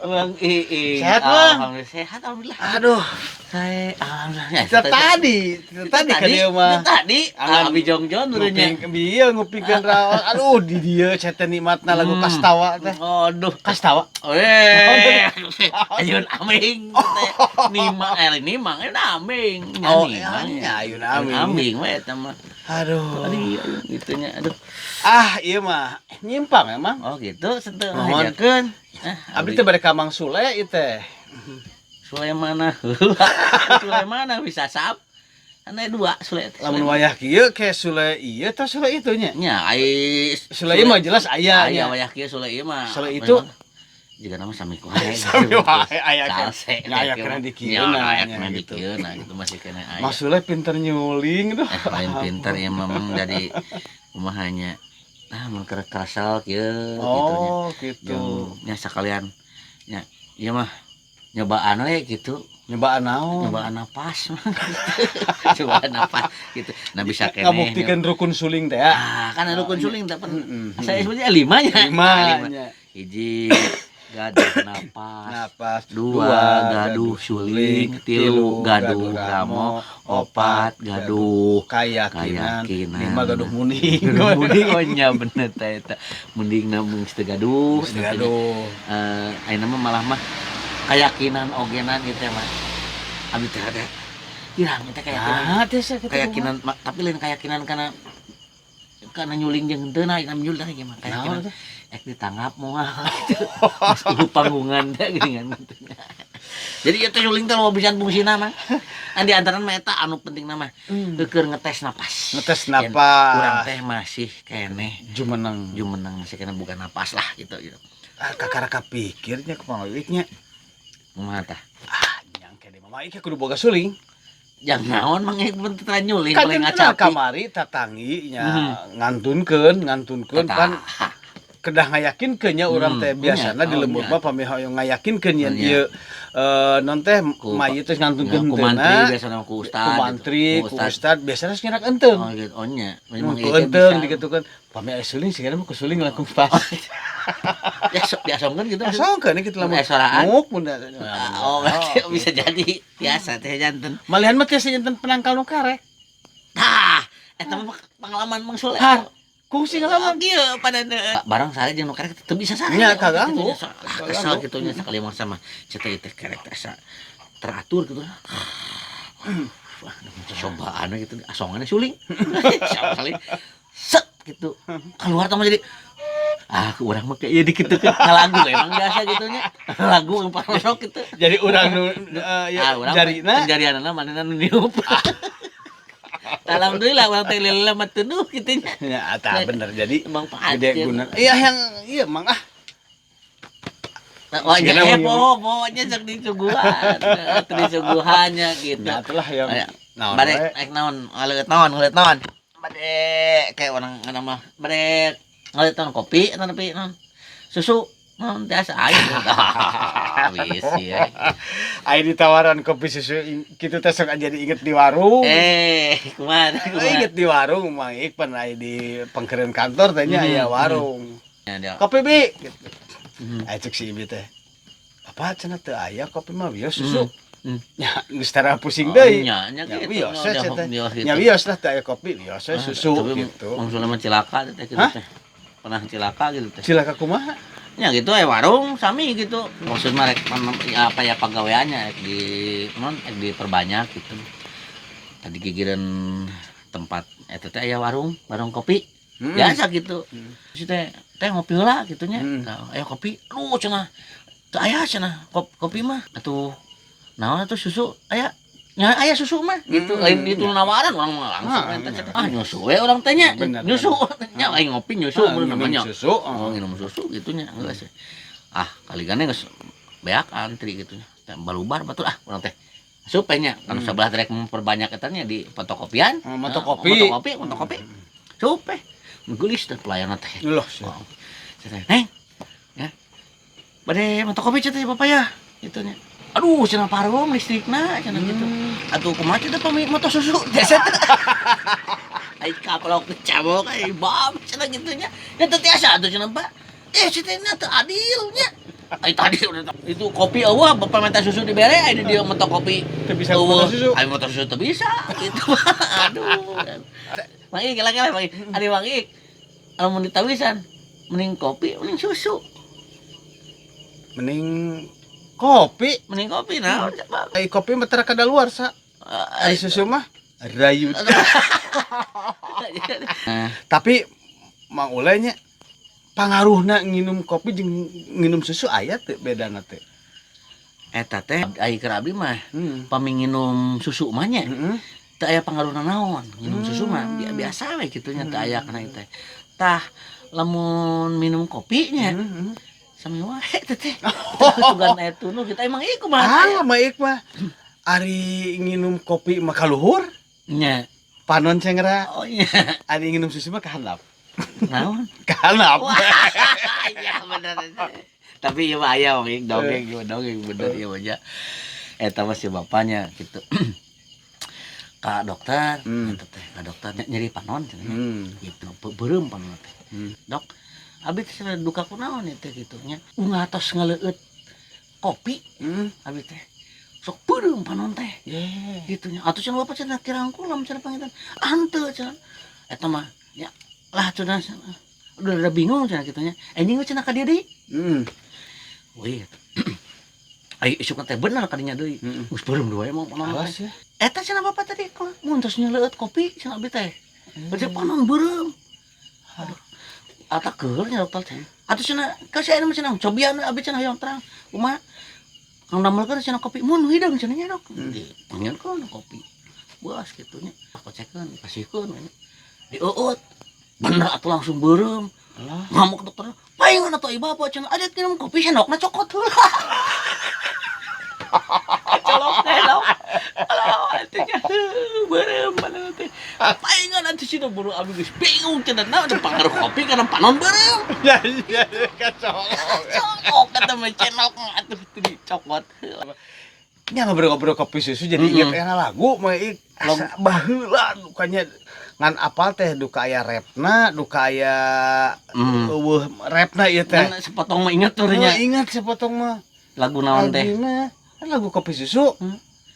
Mang Iing. Sehat, Mang? Alhamdulillah sehat, alhamdulillah. Aduh, Saya alhamdulillah. kita tadi, kita tadi ka dieu mah. Tadi Angan- abi jongjon urangnya. Nguping bieu ngupingkeun raos. Aduh, di dieu saya teh nikmatna lagu Kastawa teh. Aduh. Kastawa. Eh, ayun aming teh. Nimang eh nimang ayun aming. Oh, Nimang, iya, ayun aming. Aming we eta mah. Aduh. Tadi ayun gitu nya. Aduh. Ah, ieu mah nyimpang emang. Oh gitu, sentuh Mohon. ngajakeun. Ah, Abdi teh bade ka Mang Sule ieu teh. Sule mana? Sule mana bisa sap? Ane dua Sule. Lamun wayah kieu ke Sule ieu teh Sule itu nya. Nya ai. Sule ieu mah jelas aya aya nya. Wayah kieu Sule ieu mah. Sule itu? Jika nama sami wae. Sami wae, aya kan. Salse. Nya aya kena di kieu Nya aya nya kena di gitu. Kieu nah gitu masih kena aya. Mang Sule pinter nyuling tuh. Eh, lain pinter ya memang dari kumahanya. Nah, mun keur kesel kieu gitu nya. Oh, gitu. Jeung nya sakalian nya ieu mah nyobaan we gitu. Nyobaan naon? Nyobaan napas mah gitu. Cobaan napas gitu. Nah bisa keneh. Ngabuktikeun rukun suling teh ya. Ah, kan ada rukun suling teh pan. Heeh. Saya sebutnya lima nya. Lima Nah, lima. nya. Hiji gaduh napas. Napas. Dua gaduh suling, tilu gaduh ramo, opat gaduh kayakinan, kayakinan. Lima gaduh munding. Gaduh munding, oh nya bener teh eta. Munding na geus teu gaduh. Geus gaduh. Eh, ayeuna mah malah mah keyakinan ogenan gitu mah. Abdi teh ada hirang teh keyakinan. Ah, tiasa kitu. Keyakinan tapi lain keyakinan karena nyuling jeung henteu na nyuling teh gimana keyakinan Naon teh? Ek ditanggap moal gitu. Geus eueuh panggungan teh geuningan gitu. Jadi ieu teh suling teh loba pisan fungsina mah. An di antara mah eta anu penting mah keur ngetes napas. Ngetes Yen napas. urang teh masih keneh jumeneng. Jumeneng, masih keneh bukan napas lah gitu gitu. Ah, kakara kapikirnya kumaha nya. Kumaha tah? Ah, nyangke di mama iki kudu boga suling. Yang naon mang ek benturan nyuling Kan paling cenah ngacapi. Kamari tatangi nya ngantunkeun ngantunkeun Tah. Pan kedah ngayakinkeun nya urang teh biasana di oh, lembur nya. Mah pami hoyong ngayakinkeun yen Nya. ieu eh non teh Ku- mayit teh ngantunkeun Ya, ku henteu mantri na. biasana ku ustad Ku gitu. mantri, Ku ku ustad biasana geus nyerak enteung. Oh gitu, oh nya. Memang Ku ieu teh enteung bisa. Digitukeun. Pami aya suling sigana mah ku suling langkung pas. Ya sok diasongkeun gitu. Asongkeun kitu lamun. Mun aya soraan. Muk mun. Ah, oh, berarti bisa jadi biasa teh janten. Malihan mah tiasa janten penangkal nu karek. Tah, eta mah pengalaman Mang Sule. Har, kungsi ngalaman. Kieu pada barang sare jeung nu karek teu bisa sare. Nya, kaganggu. Lah kesel kitu nya sakali mah sama ceuk teh kerek teh asa teratur gitu. Wah, cobaan we gitu asongannya suling. Siapa kali set gitu. Keluar tah mah jadi ah urang mah kayak dikitu ke ngalagu emang biasa gitu nya. Lagu yang parosok gitu. Jadi urang nu ya, Ah, urang jarina jarianana manehna nu niup. Alhamdulillah urang teh lila mah tunduh kitu nya. Ya, tah bener jadi Emang gede pancen. guna. Iya yang iya emang ah. Wah, Sigana nya mun- poho pokoknya sok disuguhan. Teu disuguhannya gitu. Ya itulah yang Aya. naon Bade we. ek naon, ngaleut naon, ngaleut naon. Bade kayak orang ngana mah bade ngaleut naon kopi atau nepi naon. Susu naon biasa aya. Wis ya. Aya ditawaran kopi susu kitu teh sok jadi inget di warung. Eh, kumaha kumaha. Inget di warung mang ik pan aya di pengkeren kantor teh nya aya warung. Ya, dia. Kopi bi gitu. Aya cek si ibi teh. Apa cenah teu aya kopi mah bios susu. Ya geus tara pusing Oh, deui. nya, nya Ya gitu. bios Nya, we teh. bios gitu. Nya bios lah teu aya kopi bios we Ah, susu tapi gitu. Mang Sule mah cilaka teh gitu Hah? teh. Pernah cilaka gitu teh. Cilaka kumaha? Ya gitu eh warung sami gitu. Maksud mah rek ya, apa ya pagaweannya rek di non rek diperbanyak gitu. Tadi gigireun tempat eta teh aya warung, warung kopi. Biasa gitu. Terus teh teh ngopi heula gitu nya. Nah, aya kopi. Aduh cenah. Teu aya cenah kopi mah. Atuh naon atuh susu aya nya aya susu mah gitu. Lain itu nawaran orang mah langsung Ah, eta iya. cenah. Ah nyusu we urang teh nya. Bener, Nyusu nya aing ngopi nyusu Ah, mun minum namanya. susu. Oh, minum susu gitu nya geus. Ah, kali gane geus beak antri gitu nya. Teh balubar batur ah urang teh. Asup we nya kan sebelah rek memperbanyak eta nya di fotokopian. Oh, Nah, motokopi. Motokopi, motokopi. Asup we. Geulis teh pelayanan teh. Loh, Oh. Saya teh, "Neng." Ya. Bade motokopi cenah teh Bapak ya. Gitu nya. Aduh, cenah parom listrikna cenah gitu. Atuh kumaha teh pami moto susu biasa teh. Ai kaplok dicabok ai bam cenah gitu nya. Nya teu tiasa atuh cenah Pak. Eh cenah nya teu adil nya. Ai tadi udah itu kopi euweuh, bapak minta susu dibere, ai di dieu mentok kopi. Teu bisa Euweuh. minta susu. Ai minta susu teu bisa gitu. Aduh. Mang Ik, kela-kela Mang Ik. Ari Mang Ik. Lamun ditawisan mending kopi, mending susu. Mending kopi. Mending kopi naon coba. Ai kopi mah tara kadaluarsa. Ai susu mah rayut. Nah, Tapi Mang Ule nya, pangaruhna nginum kopi jeung nginum susu aya teu bedana teh? Eta teh ai keur abdi mah pami nginum susu mah nya teu aya pangaruhna naon. Nginum susu mah biasa we kitu nya, teu aya kana teh. Tah, lamun minum kopi nya sami wae teh teh. Sugan aya tunu kita emang ieu kumaha? Ah, mah ik mah ari nginum kopi mah kaluhur, Nya. Panon cengra. Oh iya. Ari nginum susu mah kahandap. Naon? Kahandap. Wah, iya bener. Tapi ieu mah aya Mang Ik, dongeng ieu dongeng bener ieu mah nya. Eta mah si bapaknya gitu. Ka dokter, eta teh ka dokter nyeri panon cenah nya. Gitu, beureum panon teh. Dok, abi teh cenah duka kunaon ieu teh kitu nya. Unggal tos ngaleueut kopi, abi teh sok beureum panon teh. Gitu nya. Atuh cenah bapak cenah kirang kulam cenah pangitan. Henteu cenah. Eta mah nya lah cenah, udah bingung cenah kitu nya. Anjing we cenah ka dieu deui. Wih. Ai isuk teh bener kadinya deui. Geus beureum dua emang panon teh. Awas ya. Eta cenah bapak tadi mun tos nyeleueut kopi cenah abi teh. Berarti panon beureum. Aduh. Ata keur nya dokter teh. Atuh cenah ka si aya mah cenah cobian abi cenah hoyong terang. Kumaha? Kang damelkeun cenah kopi mun hideung cenah nya, Dok. Dipanggilkeun kopi. Buas kitu nya. Kocekeun, kasihkeun we nya. Dieueut. Bener atuh langsung beureum. Alah. Ngamuk dokter. Paingan atuh ieu bapak cenah ada minum kopi sendokna cokot heula. Colok sendok. Alah, atuh nya beureum mana teh. Paingan atuh cenah buru abdi geus bingung cenah naon pengaruh kopi kana panon beureum. Ya iya kacolok. Cokot kata mah cenok atuh teu dicokot heula. Nya ngobrol-ngobrol kopi susu jadi inget enak lagu mah ik. Asa baheula dukanya ngan apal teh duka aya repna, duka aya euweuh repna ieu teh. Ngan sepotong mah inget tuh Oh, nya. ingat sepotong mah. Lagu naon teh? Abdi mah kan lagu kopi susu.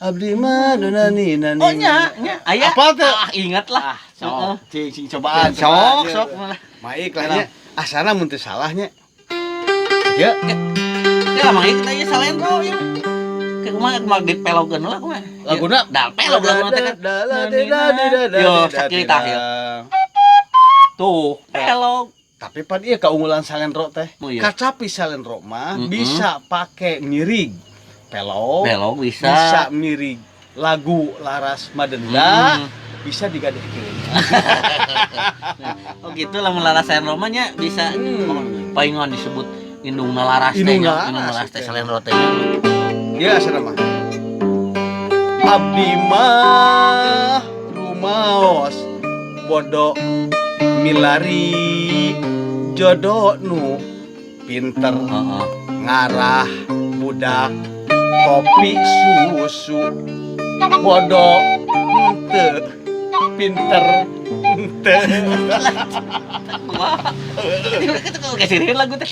Abdi mah nani nani. Oh nya, nya aya. Apal teh? Ah, inget lah. Ah, sok. Cing cing cobaan. Sok, sok malah. Maik lah nya. Asana mun teu salahnya. Ya, Ya Mang Ik teh salendro ieu. Ke kumaha kumaha dipelogeun heula kumaha? Laguna? Da pelog laguna teh kan. Yo, sakit tah yo. Tuh, pelog. Tapi pan iya keunggulan salendro teh. Oh, iya. Kacapi salendro mah bisa pakai mirig pelog, Pelog bisa. bisa mirig lagu laras madenda, bisa digadehkeun. Oh gitu lah laras salendro mah nya bisa palingan disebut indungna laras teh Indungna nya, laras indungna laras teh teh. Salendro teh nya. Ya asana mah. Abdi mah rumaos bodoh milari jodoh nu pinter ngarah budak kopi susu, bodoh henteu pinter henteu. Kumaha? Kita kalau kasihin lagu teh.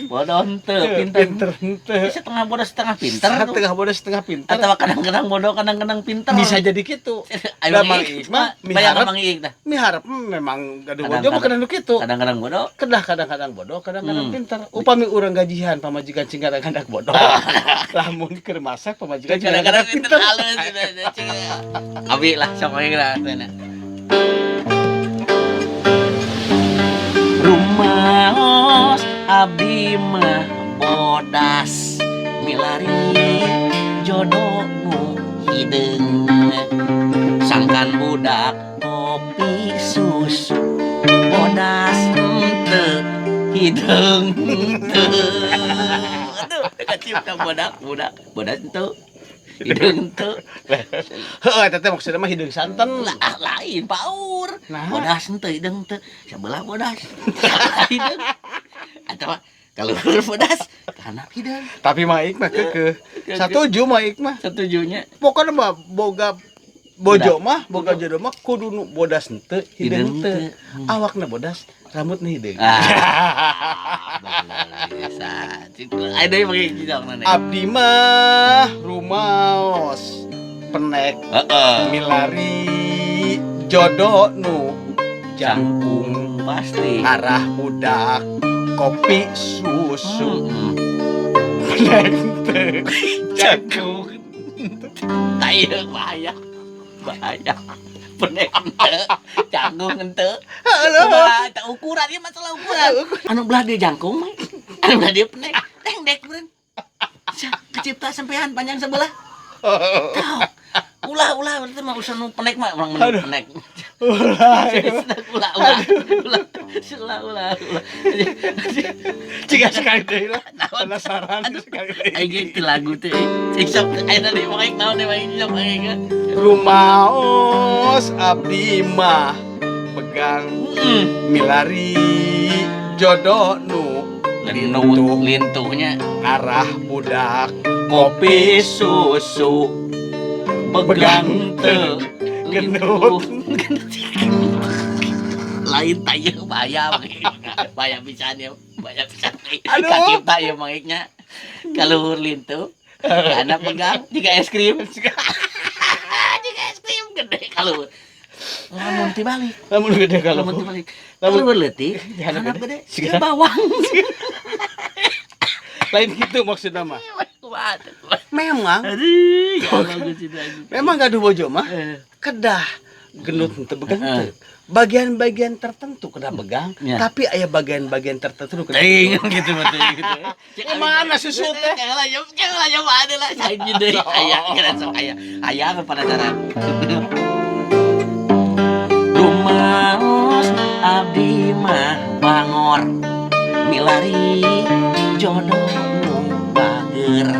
Bodoh henteu, pinter. Pinter henteu. Setengah bodoh setengah pinter. Setengah bodoh setengah pinter. Atau kadang-kadang bodoh kadang-kadang pinter. Bisa jadi gitu. Ayo Da Mang Mang Ik Ik mah mah, miharep Mang Ik tah. Miharep memang gaduh bodoh Kadang-kadang. mah kadang nu kitu. Kadang-kadang bodoh. Kedah kadang-kadang bodoh, kadang-kadang pinter. Upami urang gajihan pamajikan cing kadang-kadang bodoh. Lamun keur masak pamajikan cing Kadang-kadang kadang-kadang pinter pinter. halus. Abi lah sok we lah teh. Rumaos abdi mah bodas milari jodoh nu hideung sangkan budak kopi susu, bodas henteu hideung henteu. Aduh, kacipta bodak budak bodas henteu hideung henteu. Heeh, eta teh maksudna mah hideung santen. Lah, lain paur. Nah. Bodas henteu hideung henteu, sebelah bodas sebelah hideung atau kalau bodas karena hideung. Tapi Mang Ik mah keukeuh. Satuju Mang Ik mah. Setujunya. Pokoknya mah boga bojo mah, boga jodoh mah kudu nu bodas henteu, hideung Hideung henteu. henteu. Awakna bodas, Rambut nih deh. Ah, bisa. Ada yang pakai gitu mana? Abdi mah rumaos penek milari jodoh nu jangkung, Pasti. Arah budak kopi susu, penek teu, Jangkung. Tai bahaya. Bahaya. Penek henteu, jangkung henteu. Kumaha eta ukuran ieu, masalah ukuran. Anu belah dia jangkung mah. Anu belah dia penek. Pendek meureun. Kecipta sampean panjang sebelah. Tahu. Ulah, ulah, berarti mah usah nu penek mah urang mending penek. Ulah. Ulah, ulah. Ulah, ulah, ulah, ulah. Jika sekali deui lah. Naon? Penasaran Aduh. sekali deui. Aing ge lagu teh. Cik sok aya tadi mah naon deh mah sok aing. Rumaos abdi mah begang milari jodoh nu Lintuh, lintuhnya arah budak kopi susu, begang teu, gendut. Lain tanya, bahaya, bahaya pisan ya, bahaya pisan. Aduh. Kacipta ya mangiknya kalau lintuh karena pegang jika es krim, jika es krim gede kalau lamun tibalik. Lamun gede kalau Lamun tibalik, Lamun- kalau leutik Jangan karena gede. gede jika bawang. Lain gitu maksudnya mah. Kuat. Memang Aduh, ya Allah, Gusti Agung. Memang gaduh bojo mah kedah gendut henteu, begang teu. Bagian-bagian tertentu kedah begang, tapi aya bagian-bagian tertentu nu kedah Teuing gitu mah, teuing gitu. Eh, mana susu teh? Jangan lah, jangan lah, jangan ada lah. Saya deui aya kira sok aya. Aya penasaran. Rumaos abdi mah bangor milari jodoh nu bager,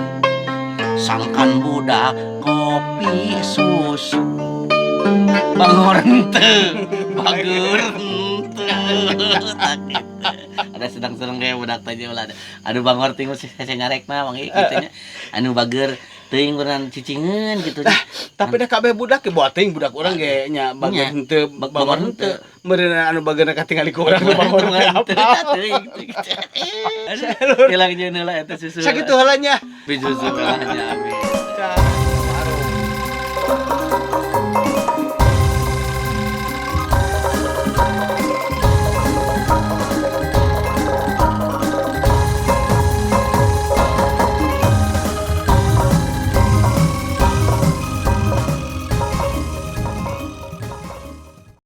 sangkan budak kopi susu, bangor henteu, bager henteu. Tak gitu. Ada sedang-sedang kayak budak teh ulah ada. Anu bangor teuing sih saya nyarekna wangi kitu nya. Anu bager teuing beunang cicingeun gitu. Tapi dah kabeh budak ge boa teuing, budak urang ge nya bager Nya. henteu, Bangor bangor henteu. henteu. Meureun anu bageurna katingali ku urang nu bangor teh apa. Teuing. Aduh, hilang jeung heula eta susu. Sakitu heula nya. Susu heula nya, amin.